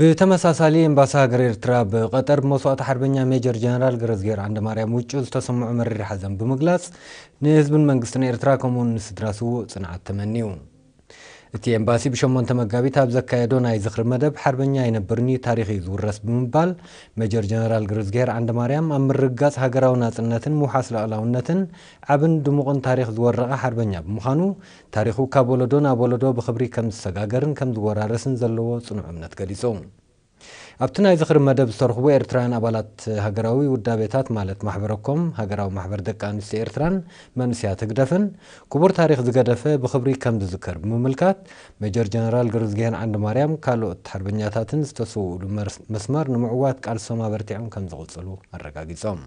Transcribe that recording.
ብተመሳሳሊ፣ ኤምባሲ ሃገር ኤርትራ ብቐጠር ብመስዋእቲ ሓርበኛ ሜጀር ጀነራል ገረዝጌር ዓንደማርያም ውጩ ዝተሰምዖ መሪር ሓዘን ብምግላጽ፣ ንህዝብን መንግስትን ኤርትራ ከምኡውን ንስድራ ስዉእ ጽንዓት ተመንዩ። እቲ ኤምባሲ ብሸሞንተ መጋቢት ኣብ ዘካየዶ ናይ ዝኽሪ መደብ፣ ሓርበኛ ኣይነብርን'ዩ፣ ታሪኽ እዩ ዝውረስ ብምባል፣ ሜጀር ጀነራል ገረዝጌር ዓንደማርያም ኣብ ምርግጋጽ ሃገራዊ ናጽነትን ምውሓስ ልኣላውነትን ዓብን ድሙቕን ታሪኽ ዝወረቐ ሓርበኛ ብምዃኑ፣ ታሪኹ ካብ ወለዶ ናብ ወለዶ ብኽብሪ ከም ዝሰጋገርን ከም ዝወራረስን ዘለዎ ጽኑዕ እምነት ገሊጹ። ኣብቲ ናይ ዝኽሪ መደብ ዝተረኽቡ ኤርትራውያን ኣባላት ሃገራዊ ውዳቤታት፣ ማለት ማሕበረኮም፣ ሃገራዊ ማሕበር ደቂ ኣንስትዮ ኤርትራን መንእሰያት ህግደፍን፣ ክቡር ታሪኽ ዝገደፈ ብኽብሪ ከም ዝዝከር ብምምልካት፣ ሜጀር ጀነራል ገረዝጊሄር ዓንደማርያም ካልኦት ሓርበኛታትን ዝተሰውኡሉ መርስ-፣ መስመር ንምዕዋት ቃልሶም ኣበርቲዖም ከም ዝቕጽሉ ኣረጋጊጾም።